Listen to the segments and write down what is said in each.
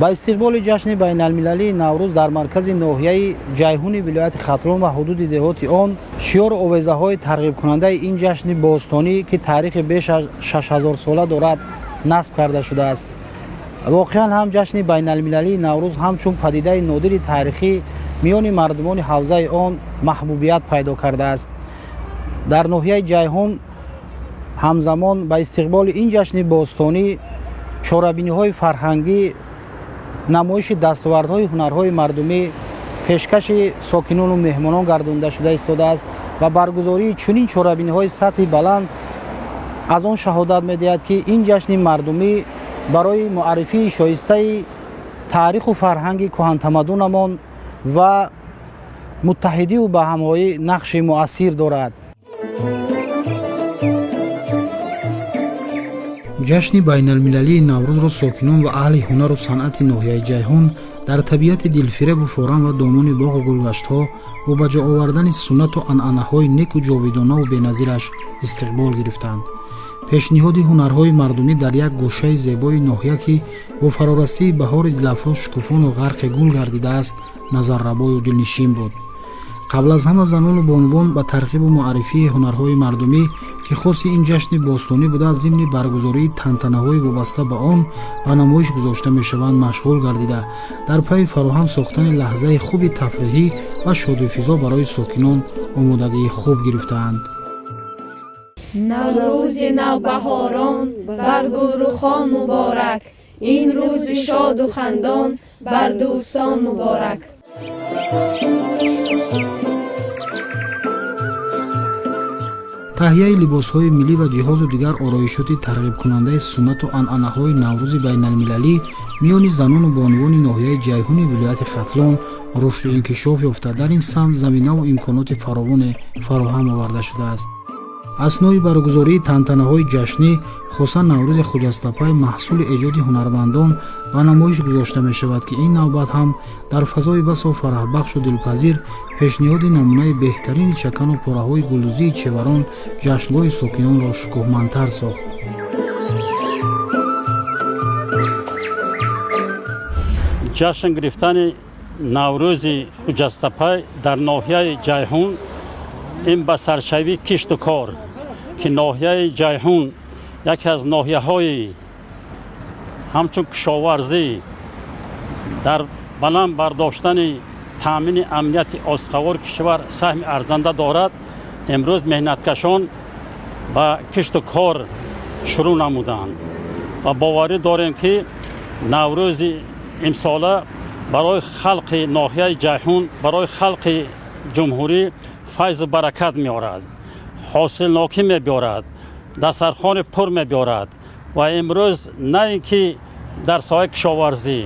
Ба истиқболи ҷашни байналмилалии Наврӯз дар маркази ноҳияи Ҷайҳуни вилояти Хатлон ва ҳудуди деҳоти он шиёру овезаҳои тарғибкунандаи ин ҷашни бостонӣ, ки таърихи беш аз 6000 сола дорад, насб карда шудааст. Воқеан ҳам ҷашни байналмилалии Наврӯз ҳамчун падидаи нодири таърихӣ миёни мардумони ҳавзаи он маҳбубият пайдо кардааст. Дар ноҳияи Ҷайҳун ҳамзамон ба истиқболи ин ҷашни бостонӣ чорабиниҳои фарҳангӣ, намоиши дастовардҳои ҳунарҳои мардумӣ пешкаши сокинону меҳмонон гардонда шуда истодааст ва баргузории чунин чорабиниҳои сатҳи баланд аз он шаҳодат медиҳад, ки ин ҷашни мардумӣ барои муаррифии шоистаи таъриху фарҳанги кӯҳантамаддунамон ва муттаҳидиву баҳамҳоӣ нақши муассир дорад. Ҷашни байналмилалии Наврӯзро сокинон ва аҳли ҳунару санъати ноҳияи Ҷайҳун дар табиати дилфиребу форам ва домони боғу гулгаштҳо бо ба ҷо овардани суннату анъанаҳои неку ҷовидонаву беназираш истиқбол гирифтанд. Пешниҳоди ҳунарҳои мардумӣ дар як гӯшаи зебои ноҳия, ки бо фарорасии баҳори дилафрӯз шукуфону ғарқи гул гардидааст, назаррабою дилнишин буд. Қабл аз ҳама занону бонувон ба тарғибу муаррифии ҳунарҳои мардумӣ, ки хоси ин ҷашни бостонӣ буда, зимни баргузории тантанаҳои вобаста ба он ба намоиш гузошта мешаванд, машғул гардида, дар пайи фароҳам сохтани лаҳзаи хуби тафриҳӣ ва шодифизо барои сокинон омодагии хуб гирифтаанд. Наврӯзи навбаҳорон бар гулрухон муборак, ин рӯзи шоду хандон бар дӯстон муборак. Таҳияи либосҳои миллӣ ва ҷиҳозу дигар ороишоти тарғибкунандаи суннату анъанаҳои Наврӯзи байналмилалӣ миёни занону бонувони ноҳияи Ҷайҳуни вилояти Хатлон рушду инкишоф ёфта, дар ин самт заминаву имконоти фаровоне фароҳам оварда шудааст. Аснои баргузории тантанаҳои ҷашнӣ, хоса Наврӯзи хуҷастапай, маҳсули эҷоди ҳунармандон ба намоиш гузошта мешавад, ки ин навбат ҳам дар фазои басо фараҳбахшу дилпазир пешниҳоди намунаи беҳтарини чакану пораҳои гулдузии чеварон ҷашнгоҳи сокинонро шукӯҳмандтар сохт. Ҷашн гирифтани Наврӯзи хуҷастапай дар ноҳияи Ҷайҳун ин ба саршавии кишту кор, ки ноҳияи Ҷайҳун яке аз ноҳияҳои ҳамчун кишоварзӣ дар баланд бардоштани таъмини амнияти озуқавори кишвар саҳми арзанда дорад. Имрӯз меҳнаткашон ба кишту кор шурӯъ намуданд ва боварӣ дорем, ки Наврӯзи имсола барои халқи ноҳияи Ҷайҳун, барои халқи ҷумҳурӣ файзу баракат меорад, ҳосилнокӣ мебиёрад, дастархони пур мебиёрад. Ва имрӯз на ин ки дар соҳаи кишоварзӣ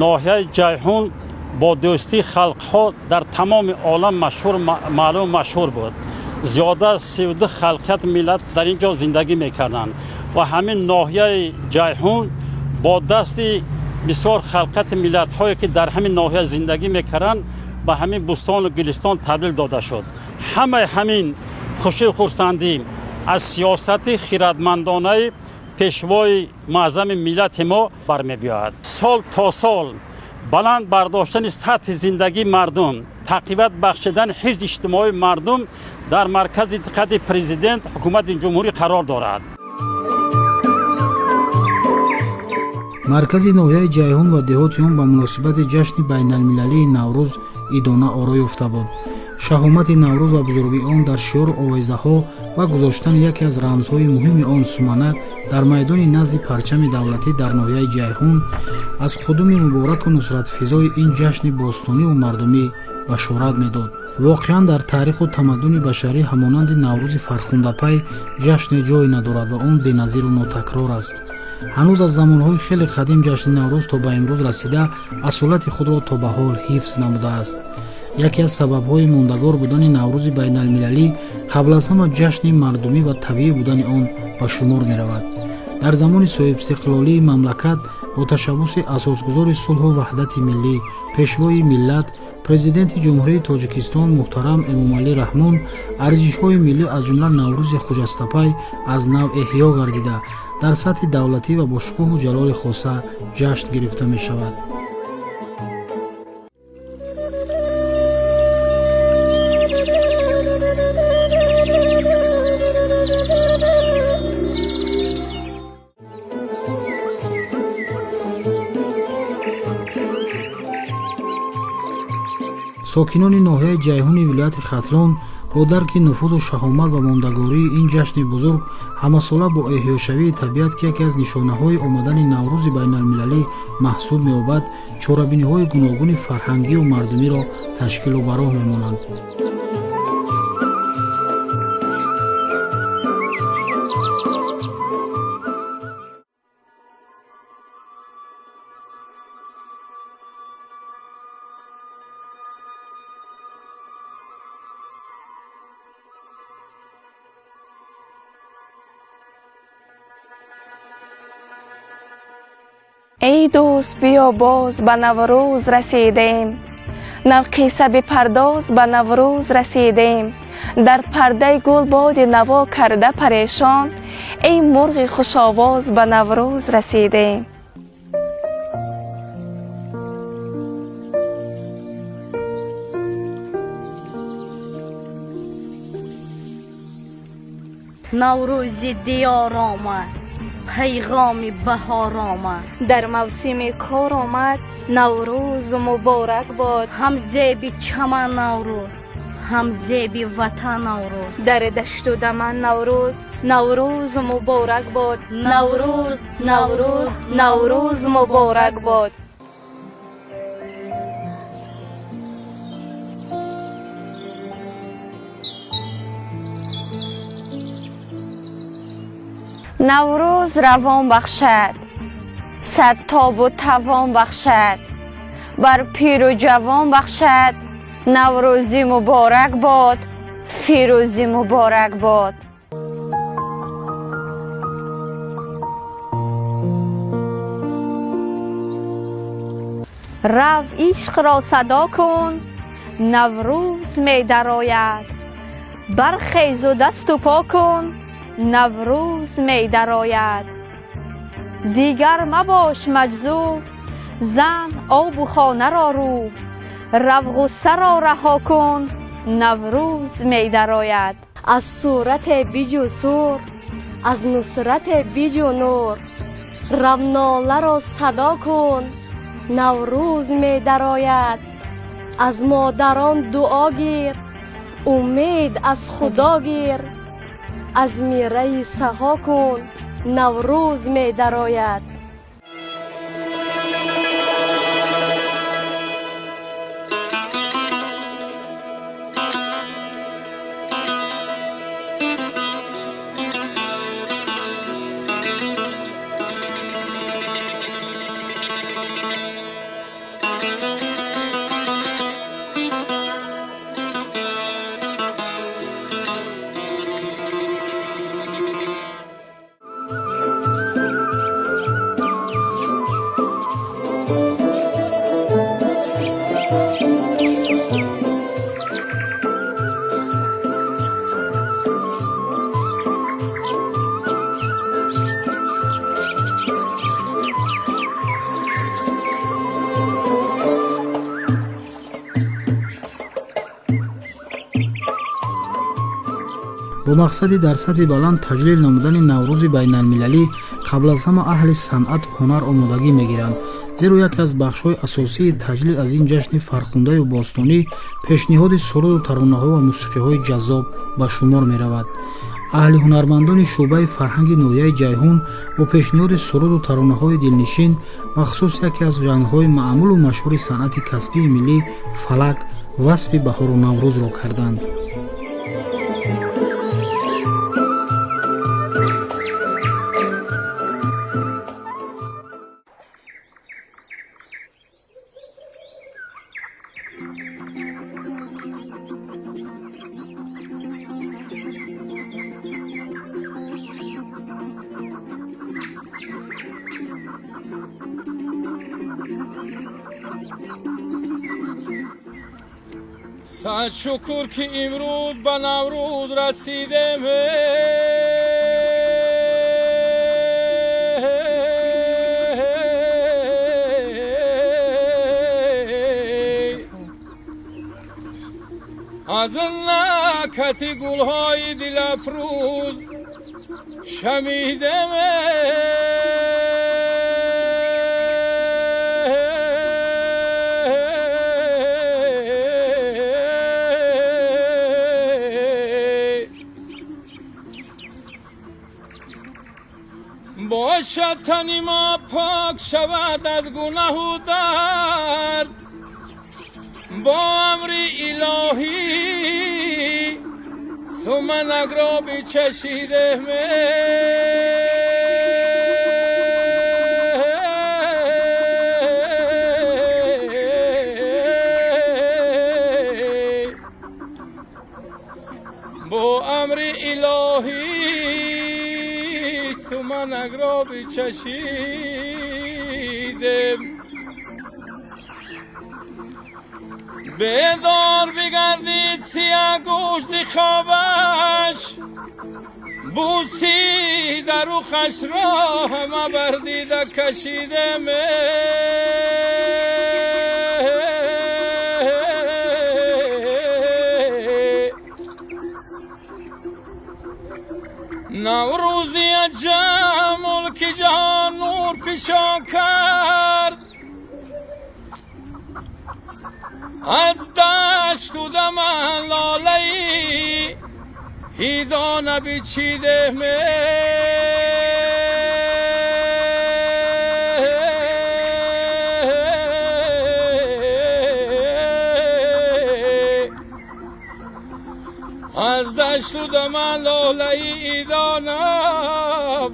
ноҳияи Ҷайҳун бо дӯстии халқҳо дар тамоми олам машҳур, маълум, машҳур буд. Зиёда аз 32 халқият миллат дар ин ҷо зиндагӣ мекарданд ва ҳамин ноҳияи Ҷайҳун бо дасти бисёр халқияти миллатҳое, ки дар ҳамин ноҳия зиндагӣ мекарданд, ба ҳамин бӯстону гулистон табдил дода шуд. Ҳамаи ҳамин хушию хурсандӣ аз сиёсати хиратмандонаи пешвои муаззами миллати мо бармебиёяд. Сол то сол баланд бардоштани сатҳи зиндагии мардум, тақвият бахшидани ҳифзи иҷтимоии мардум дар маркази диққати президент, ҳукумати ҷумҳурӣ қарор дорад. Маркази ноҳияи Ҷайҳун ва деҳоти он ба муносибати ҷашни байналмилалии Наврӯз идона оро ёфта буд. Шаҳомати Наврӯз ва бузургии он дар шиёру овезаҳо ва гузоштани яке аз рамзҳои муҳими он, суманак, дар майдони назди парчами давлатӣ дар ноҳияи Ҷайҳун аз қудуми мубораку нусратфизои ин ҷашни бостониву мардумӣ башорат медод. Воқеан, дар таъриху тамаддуни башарӣ ҳамонанди Наврӯзи фархундапай ҷашне ҷой надорад ва он беназиру нотакрор аст. Ҳанӯз аз замонҳои хеле қадим ҷашни Наврӯз то ба имрӯз расида, асолати худро то ба ҳол ҳифз намудааст. Яке аз сабабҳои мондагор будани Наврӯзи байналмилалӣ қабл аз ҳама ҷашни мардумӣ ва табиӣ будани он ба шумор меравад. Дар замони соҳибистиқлолии мамлакат бо ташаббуси асосгузори сулҳу ваҳдати миллӣ, пешвои миллат, президенти Ҷумҳурии Тоҷикистон муҳтарам Эмомалӣ Раҳмон арзишҳои миллӣ, аз ҷумла Наврӯзи хуҷастапай, аз нав эҳё гардида, дар сатҳи давлатӣ ва бо шукӯҳу ҷалоли хоса ҷашн гирифта мешавад. Сокинони ноҳияи Ҷайҳуни вилояти Хатлон бо дарки нуфузу шаҳомат ва мондагории ин ҷашни бузург ҳамасола бо эҳёшавии табиат, ки яке аз нишонаҳои омадани Наврӯзи байналмилалӣ маҳсуб меёбад, чорабиниҳои гуногуни фарҳангию мардумиро ташкилу ба роҳ мемонанд. Эй дӯст, биё боз, ба Наврӯз расидем, навқисса бипардоз, ба Наврӯз расидем. Дар пардаи гул боди наво карда парешон, эй мурғи хушовоз, ба Наврӯз расидем. Наврӯзи диёр омад, пайғоми баҳор омад, дар мавсими кор омад, Наврӯз муборак бод. Ҳам зеби чаман Наврӯз, ҳам зеби ватан Наврӯз, дар дашту даман Наврӯз, Наврӯз муборак бод. Наврӯз, Наврӯз, Наврӯз муборак бод. Наврӯз равон бахшад, сад тобу тавон бахшад, бар пиру ҷавон бахшад. Наврӯзӣ муборак бод, фирӯзӣ муборак бод. Рав, ишқро садо кун, Наврӯз медарояд. Бархезу дасту по кун, Наврӯз медарояд. Дигар мабош маҷзуб, зан обу хонаро рӯб, рав ғуссаро раҳо кун, Наврӯз медарояд. Аз сурате биҷӯ сур, аз нусрате биҷӯ нур, рав ноларо садо кун, Наврӯз медарояд. Аз модарон дуо гир, умед аз Худо гир, аз мираи саҳо кун, Наврӯз медарояд. Бо мақсади дар сатҳи баланд таҷлил намудани Наврӯзи байналмилалӣ қабл аз ҳама аҳли санъату ҳунар омодагӣ мегиранд, зеро яке аз бахшҳои асосии таҷлил аз ин ҷашни фархундаю бостонӣ пешниҳоди суруду таронаҳо ва мусиқиҳои ҷаззоб ба шумор меравад. Аҳли ҳунармандони шӯъбаи фарҳанги ноҳияи Ҷайҳун бо пешниҳоди суруду таронаҳои дилнишин, махсус яке аз жанрҳои маъмулу машҳури санъати касбии миллӣ фалак, васфи баҳору Наврӯзро карданд. Сад шукр, ки имрӯз ба Наврӯз расидем. Аз накати гулҳои дилафрӯз шамидем. Бошад тани мо пок шавад аз гунаҳу дард, бо амри илоҳӣ суманакро бичашидем. Бо амри илоҳӣ суманакро бичашидем. Бедор бигардид сиягӯшти хобаш, бӯсида рухашро ҳама бар дида кашидем. Наврӯзи аҷаб мулки ҷаҳон нур фишон кард, аз дашту даман лолаи ҳизона бичидем. Аз дашту даман лолаи идона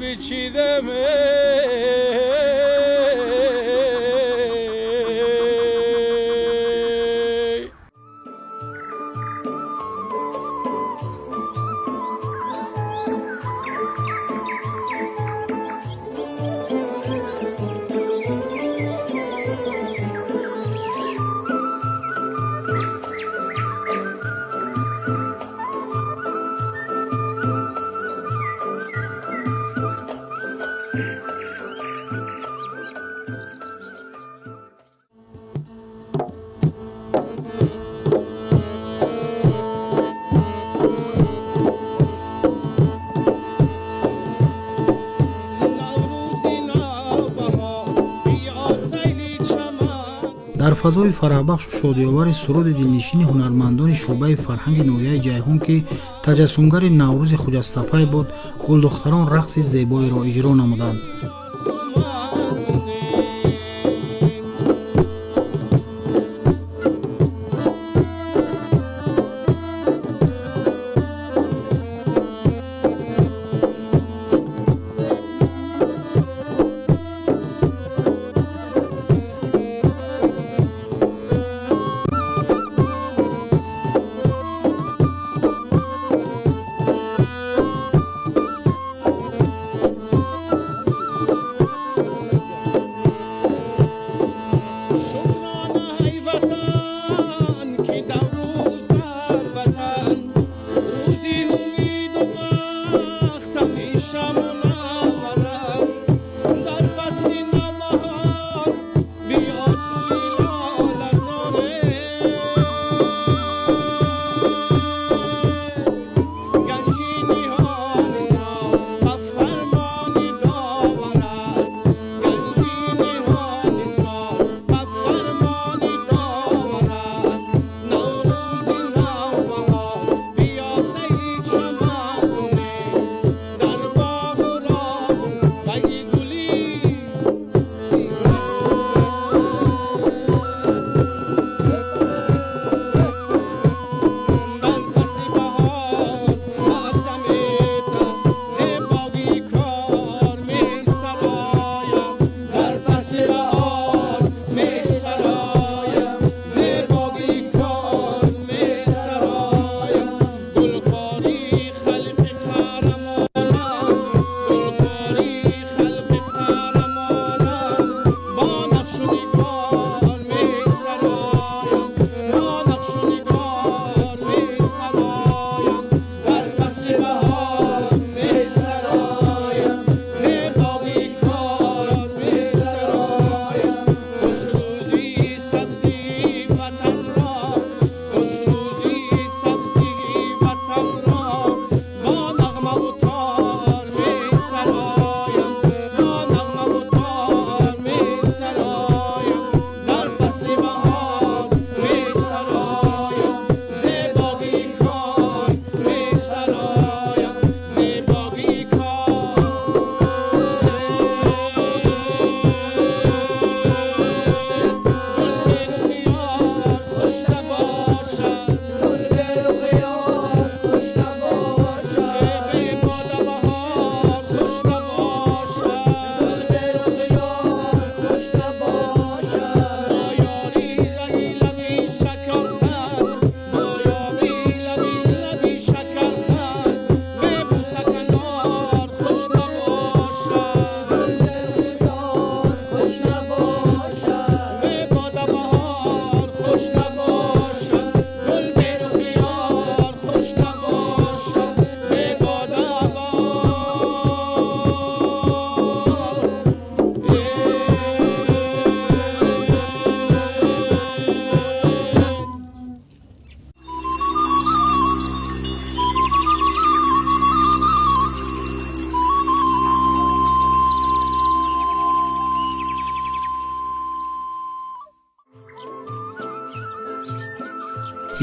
бичидем. Дар фазои фараҳбахшу шодиовари суруди дилнишини ҳунармандони шӯъбаи фарҳанги ноҳияи Ҷайҳун, ки таҷассумгари Наврӯзи хуҷастапай буд, гулдухтарон рақси зебоеро иҷро намуданд.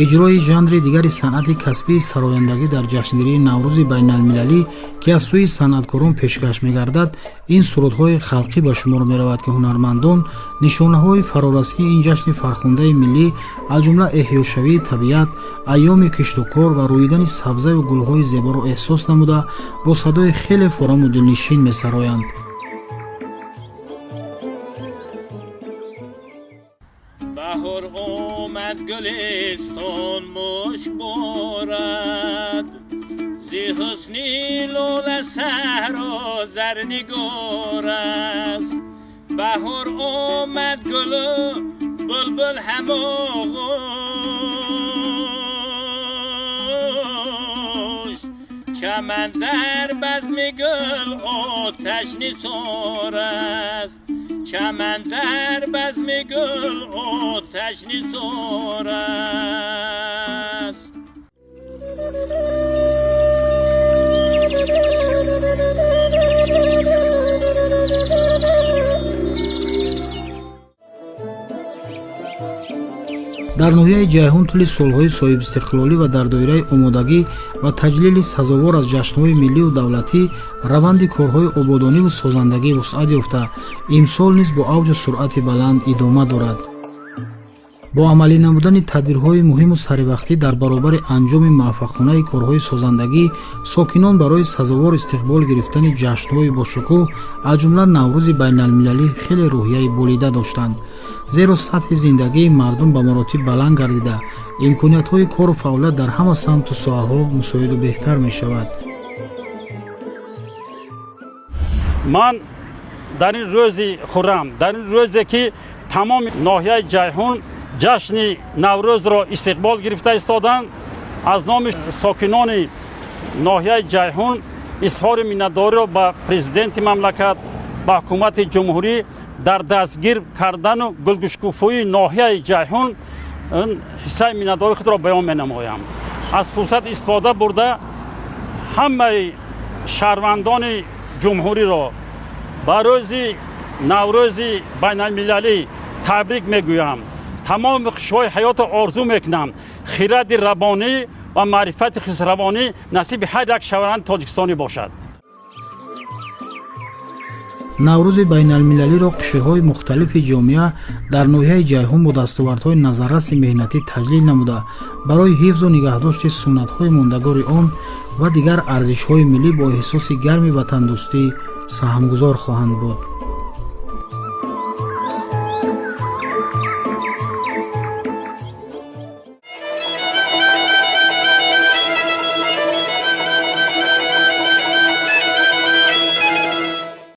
Иҷрои жанри дигари санъати касбии сарояндагӣ дар ҷашнгирии Наврӯзи байналмилалӣ, ки аз сӯи санъаткорон пешкаш мегардад, ин сурудҳои халқӣ ба шумор меравад, ки ҳунармандон нишонаҳои фарорасии ин ҷашни фархундаи миллӣ, аз ҷумла эҳёшавии табиат, айёми киштукор ва рӯидани сабзаю гулҳои зеборо эҳсос намуда, бо садои хеле фораму дилнишин месароянд. Баҳор омад, гулистон мушк борад, зи ҳусни лола саҳро зарнигор аст. Баҳор омад, гулу булбул ҳам оғӯш, чаман дар базми гул оташ нисор аст. Чаман дар базми гул оташ нисор аст. Дар ноҳияи Ҷайҳун тӯли солҳои соҳибистиқлолӣ ва дар доираи омодагӣ ва таҷлили сазовор аз ҷашнҳои миллию давлатӣ раванди корҳои ободониву созандагӣ вусъат ёфта, имсол низ бо авҷу суръати баланд идома дорад. Бо амалӣ намудани тадбирҳои муҳиму саривақтӣ дар баробари анҷоми муваффақонаи корҳои созандагӣ, сокинон барои сазовор истиқбол гирифтани ҷашнҳои бошукӯҳ, аз ҷумла Наврӯзи байналмилалӣ, хеле рӯҳияи болида доштанд, зеро сатҳи зиндагии мардум ба маротиб баланд гардида, имкониятҳои кору фаъолият дар ҳама самту соҳаҳо мусоиду беҳтар мешавад. Ман дар ин рӯзи хуррам, дар ин рӯзе ки тамоми ноҳияи Ҷайҳун ҷашни Наврӯзро истиқбол гирифта истоданд, аз номи сокинони ноҳияи Ҷайҳун изҳори миннатдориро ба президенти мамлакат, ба ҳукумати ҷумҳурӣ дар дастгир кардану гулгушкуфӯии ноҳияи Ҷайҳун ҳиссаи миннатдории худро баён менамоям. Аз фурсат истифода бурда, ҳамаи шаҳрвандони ҷумҳуриро ба рӯзи Наврӯзи байналмилалӣ табрик мегӯям. Тамоми хушҳои ҳаётро орзу мекунам. Хиради рабонӣ ва маърифати хисравонӣ насиби ҳар як шаҳрванди тоҷикистонӣ бошад. Наврӯзи байналмилалиро қишрҳои мухталифи ҷомеа дар ноҳияи Ҷайҳун бо дастовардҳои назарраси меҳнатӣ таҷлил намуда, барои ҳифзу нигаҳдошти суннатҳои мондагори он ва дигар арзишҳои миллӣ бо эҳсоси гарми ватандӯстӣ саҳмгузор хоҳанд буд.